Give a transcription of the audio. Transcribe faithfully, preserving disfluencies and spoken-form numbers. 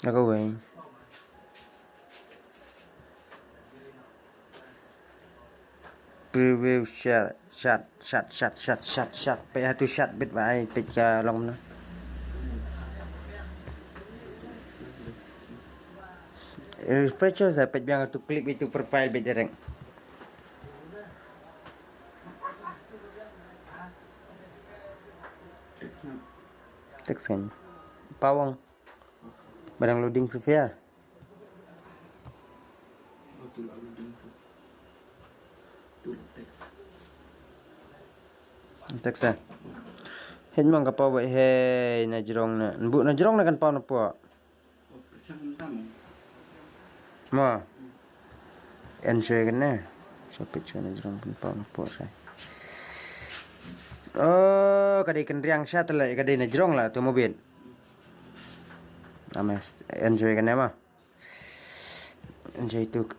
Naka weng. Preview shot, shot, shot, shot, shot, shot, shot. Peit ha tu shot bit ba ai peit ka long na. Refresh sa peit biang tu clip itu profile bit dereng. Text kan. Pawang. Barang loading Free Fire. Text eh. Hej mang ka paw ba hei na jrong na. Nbu na jrong na kan paw na po. Ma. Enjoy kan ne. So picture na jrong kan paw na po sai. Oh, ka dei kan riang sha tele ka dei na jrong la tu mobit. Ame enjoy kan ne ma. Enjoy tu